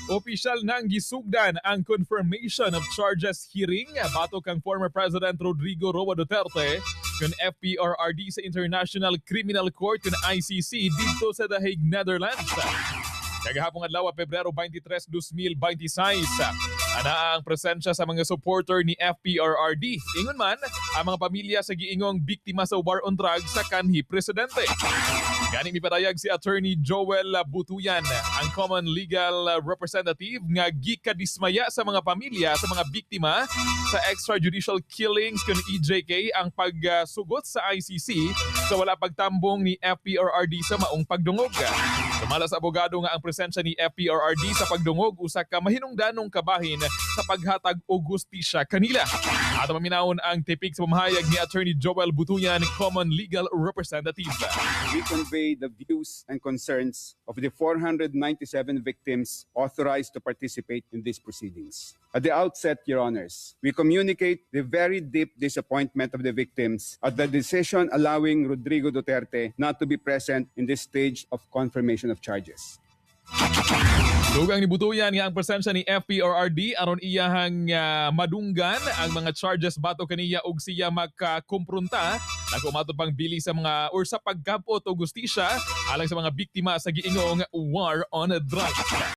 Opisyal nang gisugdan ang confirmation of charges hearing batok kang former President Rodrigo Roa Duterte kun FPRRD sa International Criminal Court kun ICC didto sa The Hague, Netherlands. Kagahapong adlaw, Pebrero 23, 2026. Ana ang presensya sa mga supporter ni FPRRD. Ingon man ang mga pamilya sa giingong biktima sa war on drugs sa kanhi presidente. Gani mipadayag si Attorney Joel Butuyan, ang common legal representative, nga gikadismaya sa mga pamilya sa mga biktima sa extrajudicial killings kun EJK ang pagsugot sa ICC sa wala pagtambong ni FPRRD sa maong pagdungog. Sumala sa abogado nga ang presensya ni FPRRD sa pagdungog usa ka mahinungdanong kabahin sa paghatag og hustisya kanila. At maminawon ang tipik sa pamahayag ni Attorney Joel Butuyan, common legal representative. We convey the views and concerns of the 497 victims authorized to participate in these proceedings. At the outset, Your Honors, we communicate the very deep disappointment of the victims at the decision allowing Rodrigo Duterte not to be present in this stage of confirmation of charges. Dugang ni Butuyan nga ang presensya ni FPRRD aron iyahang madunggan ang mga charges batok kaniya ug siya makakumpronta nagkumato pang bili sa mga or sa pagkapot og hustisya alang sa mga biktima sa giingong war on drugs.